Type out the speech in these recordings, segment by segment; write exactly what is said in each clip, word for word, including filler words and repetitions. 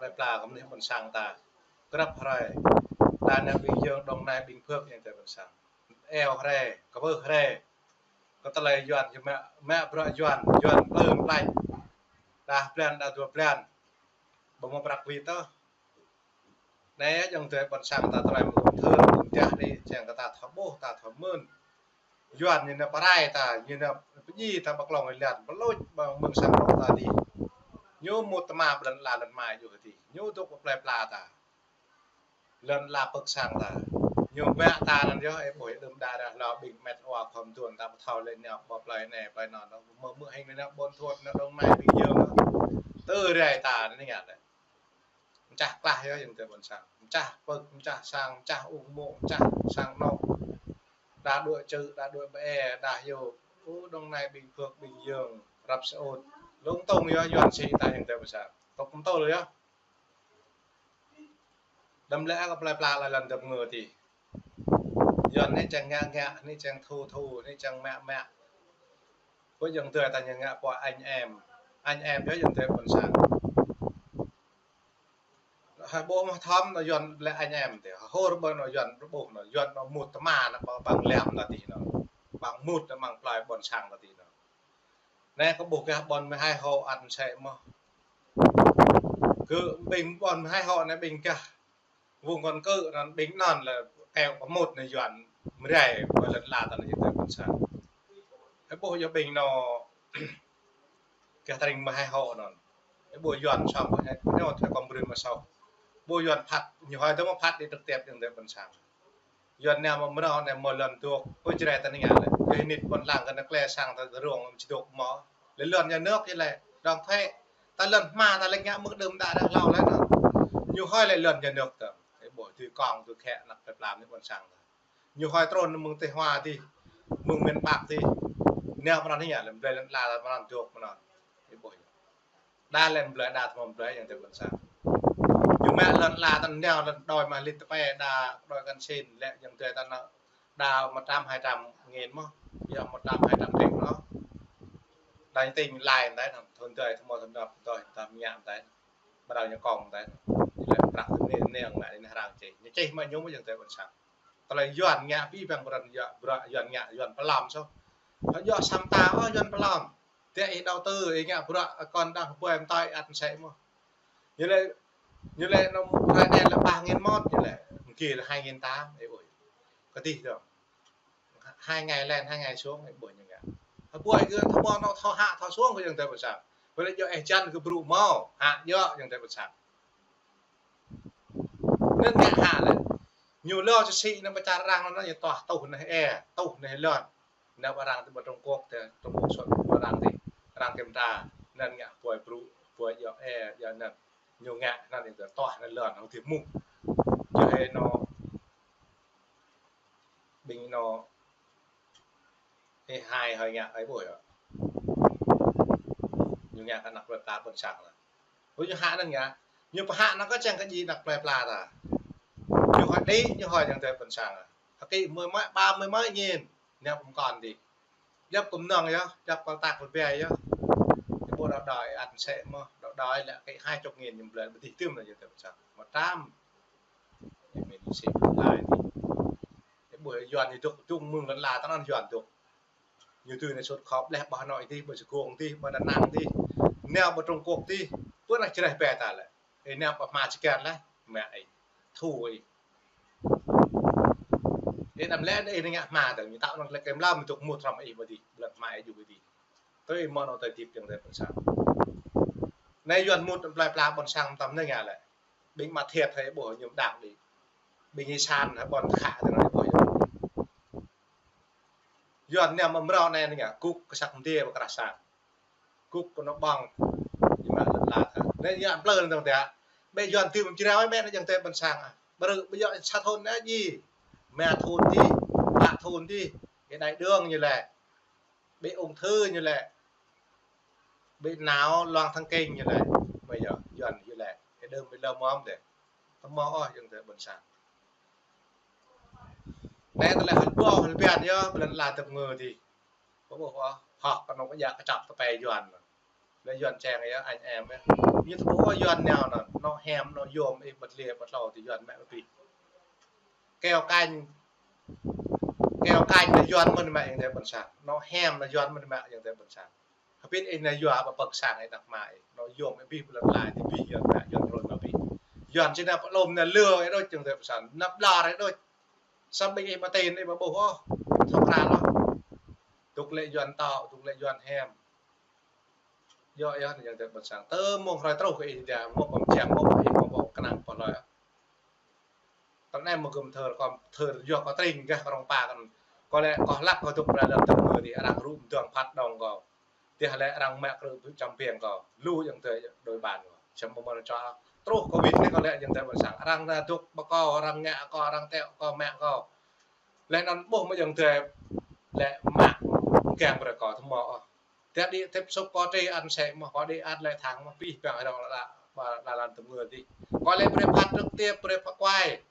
plơi pla kơ mơnuih ƀôn sang ta. Grăp hrơi. Ta ană ƀing Yơng, Đồng Nai, ƀing Phước yang tơ ƀôn sang. Eo hrơi, kơ bơ hrơi. Kơ tơlơi Yuan, ñu mă, mă bruă Yuan, Yuan plơi plai. Đa blan, đa dua blan. Ƀu mă prăk wĭt tơ. Anai, ayŏng adơi ƀôn sang ta tơlơi mơ̆ng thơ, mơ̆ng tah đi, čang kơ ta thâo ƀuh, ta thâo mơ̆n. Yuan ñu nao pơrai ta, ñu nao pơdjai ta ƀơi klŏng lăn, pơlôč ƀơi mơ̆ng sang rŏng ta dih. Ñu mŭt tơma ƀơi lŏn ala lŏn mai djuai dih. Ñu dŏ pơ plơi pla ta. Lŏn ala pơ̆k sang ta. Ñu mă ta anŭn yơh, ơ ƀuh, đưm đă đah hlâo ƀing met wa khŏm tuan ta ƀu thâo lĕ nao ƀơi plơi anai, plơi anŭn. Mơ̆ mơ̆ hing nao ƀôn thuôt, nao Đồng Nai, ƀing Yơng. Tơ rai ta anai ngă lĕ. Mơčah klah yơh ayŏng adơi ƀôn sang. Mơčah pơ̆k, mơčah sang, mơčah ung mô̆, mơčah sang anŏ. Đa đuaĭ čư̆, đa đuaĭ bơ-e, đa yơh. Ơ, Đồng Nai, ƀing Phước, ƀing Yơng, răp sơut. Lông tông yơh Yuan sĭ ta ayŏng adơi ƀôn sang. Tŏk kơmtôl yơh. Đăm lĕ kơ plơi pla lŏn dap ngơ dih. Yuan anai čang ngă ngă, anai čang thu thu, anai čang mă mă. Ƀuh ayŏng adơi ta ñu ngă pô anh em. Anh em yơh ayŏng adơi ƀôn sang. Hơi ƀuh mơ̆ thâo anŭn Yuan lĕ anh em tơ. Hơr ƀơi anŭn Yuan ƀuh anŭn, Yuan anŭn mŭt tơma anŭn ƀơi ƀăng lăm ta dih anŭn. Ƀăng mŭt anŭn ƀăng plơi ƀôn sang ta dih anŭn. Anai kơ ƀuh kơ ƀôn mơhai hŏ ăt sĕ mơ̆. Kơ ƀing ƀôn mơhai hŏ anai ƀing kơ wơ̆ng kŏn kơ anŭn ƀing anŭn lĕ kơ pơmŭt anai Yuan mơrai ƀơi lŏn ala ta anai ayŏng adơi ƀôn sang. Hơi ƀuh yơh ƀing anŭn kơ tơring mơhai hŏ anŭn. Hơi ƀuh Yuan song ƀuh anai, ñu thâo kŏm brơi mă song. Ƀuh Yuan phat, ñu hơi tơ mă phat đi trực tiếp ayŏng adơi ƀôn sang. Yuan anai mơ̆ mrâo anai mơ̆ lŏn dŏ, ơ Jrai ta anai ngă lĕ. Kơ hơnit ƀôn lan kơ anai klĕ sang ta rŏng či dŏ mơ̆. Lĕ lŏn nhà nước yơh lĕ, dŏng thuế. Ta lŏn hma ta lĕ ngă mơ̆ đưm đă đah hlâo lĕ anŭn. Ñu hơi lĕ lŏn nhà nước ta. Hơi ƀuh tui kông, tui khĕ, anăp plơi pla mơnuih ƀôn sang ta. Ñu hơi trŭn mơ̆ng tơhwa dih, mơ̆ng miền Bắc dih. Nao pơ anŭn anai ngă lĕ, blơi lŏn ala ta pơ anŭn dŏ pơ anŭn. Hơi ƀuh. Đa lĕ blơi, đa tơmam blơi ayŏng adơi ƀôn sang. Ñu mă lŏn ala ta nao lŏn đôi mă lĭt tơpai đa đôi kăn sĭn lĕ ayŏng adơi ta anŭn đa một trăm hai trăm nghìn mơ̆, yơh một trăm hai trăm triệu anŭn. Đa ñu tính lai anai anŭn, thun adơi, thun mơ̆, thun đăp, thun đăp, thun ngă anai. Ƀơi đao ñu kông anai. Lĕ prăk tơ anai, anai ngă anai arăng čih. Ñu čih mă ñu mơ̆ ayŏng adơi ƀôn sang. Tơlơi Yuan ngă pĭ păng pran Yuan, bruă Yuan ngă, Yuan pơlom soh. Hơjŏ sam ta ôh Yuan pơlom. Tơ ih đầu tư, ih ngă bruă kŏn đang hơbơi mơtơi ăt sĕ mơ̆. Ñu lĕ, ñu lĕ anŭn hrơi anai lĕ ba nghìn một, ñu lĕ. Mơ̆ng ki lĕ hai nghìn tám, ơ ơi. Kơ dih dŏng. Hai ngày lên, hai ngày xuống, ơ ƀuh ñu ngă. Hơbơi kơ thâo ƀuh anŭn thâo hă, thâo xuống kơ ayŏng adơi ƀôn sang. Ƀơi lĕ yơh ih jăn kơ brŭ mơ̆, hă yơh ayŏng adơi ƀôn sang. Anŭn ngă hă lĕ. Ñu lŏ či sĭ anŭn pơčar arăng anŭn ñu tuah tuh anai ê, tuh anai lŏn. Anŭn arăng tơ ƀơi Trung Quốc tơ, Trung Quốc sut arăng tơ, arăng kiểm tra. Anŭn ngă hơbơi brŭ, hơbơi yơh ê, yơh anŭn. Ñu ngă anŭn ñu tuah anŭn lŏn, anŭn tơ mŭk. Yơh hơi anŭn. Ƀing anŭn. Ê hai hơi ngă hơi ƀuh yơh. Ñu ngă kơ anăp plơi pla ƀôn sang lĕ. Ƀu ñu hă anŭn ngă. Ñu pơhă anŭn kơ čang kơ djai anăp plơi pla ta. Ñu hơi đĭ, ñu hơi ayŏng adơi ƀôn sang. Hơkĭ mười mấy, ba mươi mấy nghìn. Ñu pơm kŏn dih. Djŏp kơnơ̆ng yơh, djŏp kơ tăk kơ ƀai yơh. Ñu ƀu đaŏ đơi ăt sĕ mơ̆, đaŏ đơi lĕ kơ hai chục nghìn ñu blơi ƀu dih tơm anŭn ayŏng adơi ƀôn sang. Một trăm. Ñu mĭn sĭ blơi dih. Ñu ƀuh Yuan ñu dŏ, dŏ mơ̆ng lŏn ala ta anŭn Yuan dŏ. Ñu tui anai sut khŏp leh ƀơi Hà Nội dih, ƀơi Sài Gòn dih, ƀơi Đà Nẵng dih. Nao ƀơi Trung Quốc dih. Ƀơi anai čreh ƀe ta lĕ. Ê nao ƀơi hma čơkăn leh. Mă ih. Thu ih. Ê đăm lĕ ih ngă hma tơ. Ñu tao anŭn lĕ kem lam tŭk mŭt hrŏm ih ƀơi dih. Blơi hma ih djuai dih. Tui mơ̆ anŭn tơlơi hơdip ayŏng adơi ƀôn sang. Anai Yuan mŭt plơi pla ƀôn sang tơm anai ngă lĕ. Ƀing mă thiêt hơi ƀuh ñu đang dih. Ƀing ih san hơi ƀôn khă tơ anai ƀuh yơh. Yuan anai mơ̆ mrâo anai ngă gŭk kơ săk mơdê ƀơi krah sang. Gŭk kơ anŏ ƀơ̆ng. Ñu mă lŏn ala ta. Anai ñu plơi anŭn tơ̆ng tơ̆. Ƀĕ Yuan tui mơ̆ng Jrai ƀĕ anai ayŏng adơi ƀôn sang ah. Ƀrư̆ ƀu djơ̆ sa thun anai djai. Rơma thun dih. Pă thun dih. Ê đại đường ñu lĕ. Ƀĕ ung thư ñu lĕ. Ƀĕ não loạn thần kinh ñu lĕ. Ƀơi yơh, Yuan ñu lĕ. Ê đưm ƀĕ lơ mơm dêh. Tơmâo ôh ayŏng adơi ƀôn sang. Anai tơlơi hơl ƀuh hơl biăn yơh, ƀơi lŏn ala dap ngơ dih. Ƀu ƀuh ôh, hŏk kơ anŏ kơ djă kơčăp tơpai Yuan. Lĕ Yuan čang yơh, anh em yơh. Ñu tơƀuh Yuan nao anŭn. Anŏ hiam, anŏ yôm, ih ƀu lĕ ƀu tlâo tui Yuan mă abih. Keo kañ, keo kañ anai Yuan mơ̆n mă ayŏng adơi ƀôn sang. Anŏ hiam anai Yuan mơ̆n mă ayŏng adơi ƀôn sang. Hơbĭt ih anai yua ƀă pơ̆k sang ih anăk mă ih. Anŏ yôm ih abih ƀu lŏn lai, tui abih Yuan mă, Yuan run mă abih. Yuan či anai pơlom anai lơ ih đôč ayŏng adơi ƀôn sang. Anai ƀlŏr ih đôč. Samơ̆ ƀing ih mă tơnai ƀu ƀuh ôh. Thâo krăn ôh. Dŏ lĕ Yuan tŏ, dŏ lĕ Yuan hiam. Yua anŭn ayŏng adơi ƀôn sang. Tơ mơ̆ng hrơi truh kơ ih dah, mơ̆ng pơm čiăng, mơ̆ng ih, mơ̆ng kơnang pơlơi. Tơl anai mơ̆ng gơm thơr, kơ thơr yua kơ tring gah kơ rŏng pă kơ. Kơ lĕ kơ hlăk kơ dŏ pơră lăm tơm mơ dih, arăng rŭ mơdơ̆ng phat đŏng kơ. Tih lĕ arăng mă krư̆ čăm piêng kơ. Lu ayŏng adơi đôi bàn kơ. Čăm mơ̆ng mơ̆ng čua. Truh Covid anai kơ lĕ ayŏng adơi ƀôn sang. Arăng dah dŏ ƀă kơ, arăng ngă kơ, arăng teo kơ, mă kơ. Lĕ anŭn ƀuh mơ̆ ayŏng adơi lĕ mă kiăng brơi kơ tơmơ ôh. Tep đĭ tep sŭp kơ trê ăn sĕ mơ̆, kơ đĭ ăn lĕ thang mơ̆, pih păng rŏng lă, lă, lă lăn tơm ngơ dih. Kơ lĕ brơi phat trực tiếp, brơi phat kuai.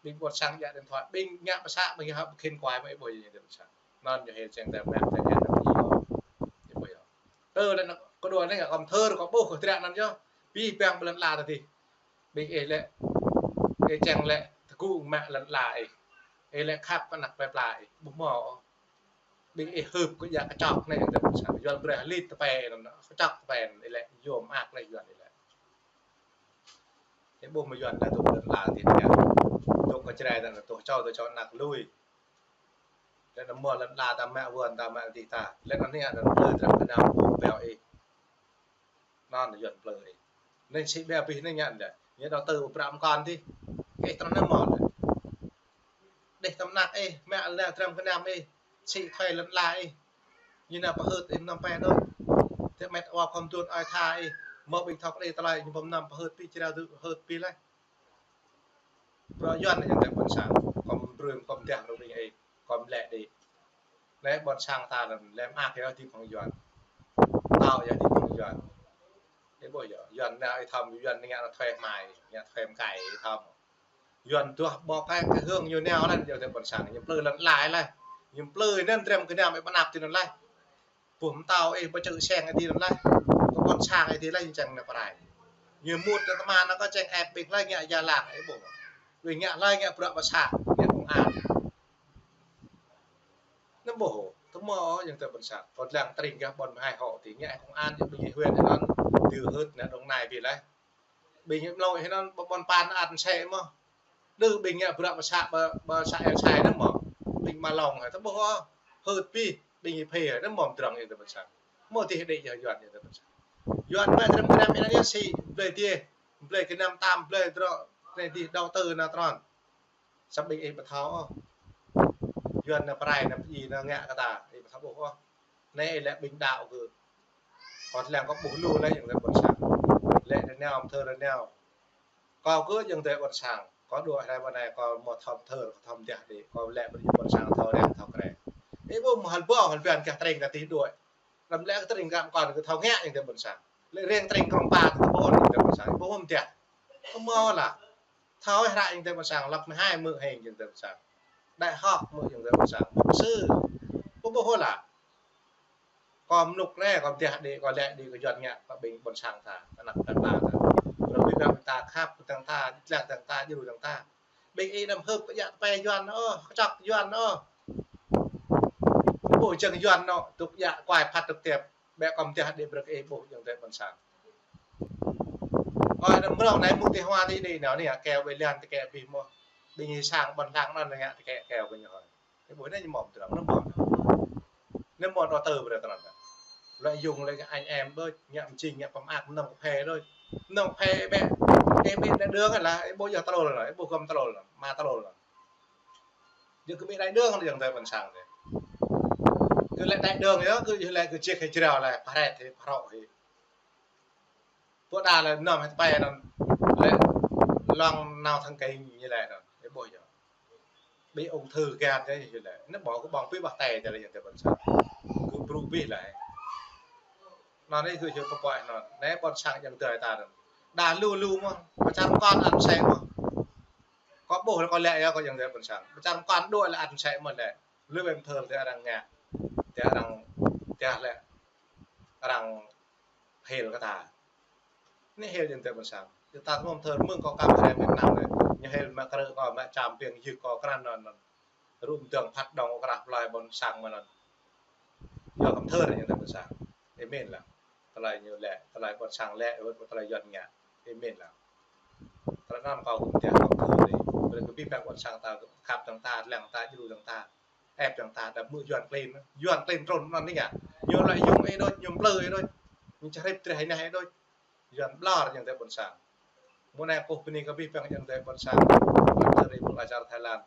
Ƀing ƀôn sang djă điện thoại, ƀing ngă pơsă, ƀing hăp khĭn kuai mơ̆ ih ƀuh ayŏng adơi ƀôn sang. Anŭn ñu hil čeng tơm mă, tơm mă, tơm mă. Ih ƀuh yơh. Tơ lĕ anŭn, kơ dua anai ngă kơ thơr, kơ ƀuh, kơ triă anŭn yơh. Pih păng ƀơi lŏn ala tơdih. Ƀing ih lĕ, ih čang lĕ tơgŭ mă lŏn ala ih. Ih lĕ khăp kơ anăk plơi pla ih. Ƀu hmâo ôh. Ƀing ih hưp kơ djă kơčŏk anai ayŏng adơi ƀôn sang. Yuan brơi hlit tơpai anŭn, kơčŏk tơpai anŭn, ih lĕ yôm mơak lĕ Yuan ih lĕ. Ih ƀuh mơ̆ Yuan anai dŏ lŏn ala tih anai. Dŏ kơ Jrai anai, dŏ čô, dŏ čô anăk lui. Lĕ anŭn mơ̆ lŏn ala ta mă wơ̆n ta mă dih ta. Lĕ anŭn anai anŭn plơi tơdrăm kơnam ƀu peo ih. Anŭn Yuan plơi ih. Anai sĭ ƀe abih anai ngă anai. Ñu dŏ tơ ƀu prăp mơkăn dih. Ih trŏ anai mơ̆ lĕ. Đih tơm anăk ih, mă lĕ tơdrăm kơnam ih. Sĭ thoi lŏn ala ih. Ñu anai pơhưt ih mơnam pĕ đôč. Tơl met wa khŏm tuôn ơi tha ih. Mơ̆ ƀing thŏk đih tơlơi ñu pơm mơnam pơhưt pi črao tŭ hưt pi leh. Bruă Yuan ayŏng adơi ƀôn sang, kơ brơi kơ dah rơwing ih, kơ lĕ đih. Lĕ ƀôn sang ta lăm, lĕ mơak yơh dih pơ̆ng Yuan. Tŏ yơh dih pơ̆ng Yuan. Ih ƀuh yơh, Yuan anai ih thâo, Yuan anai ngă anai thuê hmai, ngă thuê mơkai ih thâo. Yuan tuah ƀô̆ kơ kơ hương ñu nao lĕ ayŏng adơi ƀôn sang, ñu plơi lŏn ala leh. Ñu plơi anŭn tơdrăm kơnam ih pơnăp tui anŭn leh. Ƀuh mơtâo ih, ƀu čư̆ seng ih dih anŭn leh. Kơ ƀôn sang ih dih leh, ñu čang anai pơrai. Ñu mŭt anai tơma anai kơ čang ĕp ƀing leh ngă yă lăng ih ƀuh. Ƀing ngă leh ngă bruă pơsă, ngă công an. Anŭn ƀuh, tơmơ ayŏng adơi ƀôn sang. Kơ lăng tring gah ƀôn hai hộ dih ngă công an, ƀing ih huyện anŭn, dih hưt anai Đồng Nai ƀi leh. Ƀing ih mlâo ih anŭn ƀôn pan ăt sĕ mơ̆. Đơ ƀing ngă bruă pơsă ƀơ, ƀơ să eng sai anŭn mơ̆. Ƀing mă lŏng hă, tơƀuh hă. Hưt pi, ƀing ih phê hă, anŭn mơ̆ drŏng ayŏng adơi ƀôn sang. Mơ̆ dih đĭ yơh Yuan ayŏng adơi ƀôn sang. Yuan mă tơdrăm kơnam ih anai yơh sĭ, blơi dih, blơi kơnam tam, blơi drŏ, anai dih đầu tư anai trơn. Samơ̆ ƀing ih ƀu thâo ôh. Yuan anai pơrai anai pơjing anai ngă kơ ta, ih ƀu thâo ƀuh ôh. Anai ih lĕ ƀing đaŏ kơ. Kơ lăng kơ ƀuh lu lĕ ayŏng adơi ƀôn sang. Lĕ rơnao, mơthơ rơnao. Kơ kơ ayŏng adơi ƀôn sang. Kơ dua hrơi ƀă anai kơ mơ̆ thâo mơthơ, kơ thâo mơdah đih. Kơ lĕ ƀing ƀôn sang thâo răng thâo krĕ. Ih ƀuh mơ̆ hal ƀô̆, hal ƀiăn kơ tring kơ dih đuaĭ. Lăm lĕ kơ tring gam kơ kơ thâo ngă ayŏng adơi ƀôn sang. Lĕ răng tring krong pa kơ ƀôn ayŏng adơi ƀôn sang. Ih ƀuh mơdah. Kơ mơ̆ lah. Thâo ih hră ayŏng adơi ƀôn sang, lăp mơhai mơ̆ hĕng ayŏng adơi ƀôn sang. Đại học mơ̆ ayŏng adơi ƀôn sang, mục sư. Ƀu ƀuh ôh lah. Kơ mơnŭk anai, kơ mơdah đih, kơ lĕ đih, kơ Yuan ngă, kơ ƀing ƀôn sang ta, anăk plơi pla ta. Rơbih gam ta, khăp kơ dăng ta, djlăng dăng ta, djru dăng ta. Ƀing ih anăm hưp kơ djă tơpai Yuan ôh, kơčŏk Yuan ôh. Ƀuh jơ̆ng Yuan anŭn, dŏ djă kuai phat dŏ tep. Ƀĕ kơ mơdah đih brơi kơ ih ƀuh ayŏng adơi ƀôn sang. Ơi, anŭn mrâo anai mŭt ti hua ti đih nao anai, keo ƀơi lăn tơkĕ abih mơ̆. Ƀing ih sang ƀôn lăng anŭn ngă tơkĕ keo kơ ñu hơi. Ih ƀuh anai ñu mơ̆ drŏng, anŭn mơ̆. Anŭn mơ̆ đầu tư brơi kơ anŭn. Lợi dụng lĕ anh em đôč, ngă mơjing, ngă pơmơak, mơnơ̆ng kơ phê đôč. Mơnơ̆ng kơ phê ƀĕ. Ih ƀĕ đại đường lah, ih ƀuh yơh tơlôl lah, ih ƀuh gam tơlôl lah, ma tơlôl lah. Yua kơ ƀing đại đường ayŏng adơi ƀôn sang dih. Kơ lĕ đại đường yơh, kơ yơh lĕ kơ jĕ hĕ jrao lĕ, pơret hĕ, pơrŏ hĕ. Pô đa lĕ năm hĕ tơpai anŭn lĕ lăng nao thăng kơ ñu lĕ anŭn. Ih ƀuh yơh. Ƀing ung thư gan kơ ñu lĕ. Anŭn ƀu kơ ƀơ̆ng pĭ ƀah tê tơlơi ayŏng adơi ƀôn sang. Kơ brŭ ƀih lĕ. Anŭn anai kơ yơh pơpă anŭn. Anai ƀôn sang ayŏng adơi ta anŭn. Đa lu lu mơ̆. Pơčar mơkăn ăn sĕ mơ̆. Kơ ƀuh lĕ kơ lĕ yơh kơ ayŏng adơi ƀôn sang. Pơčar mơkăn đuaĭ lĕ ăn sĕ mơ̆ lĕ. Lu ƀĕ mơthơ tơl arăng ngă. Tơl arăng, tơl lĕ arăng hil kơ ta. Anai hil ayŏng adơi ƀôn sang. Yua ta ngom thơ mơ̆ng kâo kăm hrĕng Việt Nam anai. Ñu hil mă krư̆ kâo, mă čăm ƀing yưk kâo krăn anŭn. Rŭ mơdơ̆ng phat đŏng kơ krah plơi ƀôn sang mơ̆n anŭn. Yua kăm thơ ñu ta ƀôn sang. Ih mĭn lah. Tơlơi ñu lĕ, tơlơi ƀôn sang lĕ, wơ̆t tơlơi Yuan ngă. Ih mĭn lah. Tơlơi anŭn kâo kơ̆m tơlơi kăm thơ anai. Brơi kơ abih bang ƀôn sang ta khăp dơ̆ng ta, lăng ta, djru dơ̆ng ta. Ĕp dơ̆ng ta, đăm hmư̆ Yuan klin. Yuan klin trŭn anŭn anai ngă. Ñu lĕ yŭng ih đôč, ñu mplư ih đôč. Ñu čơhrip dreh ih neh ih đôč. Yuan ƀlŏr ñu tơ ƀôn sang. Mơ̆ng anai kâo bơni kơ abih bang ñu tơ ƀôn sang. Ƀôn sang ƀu laĭ čar Thái Lan.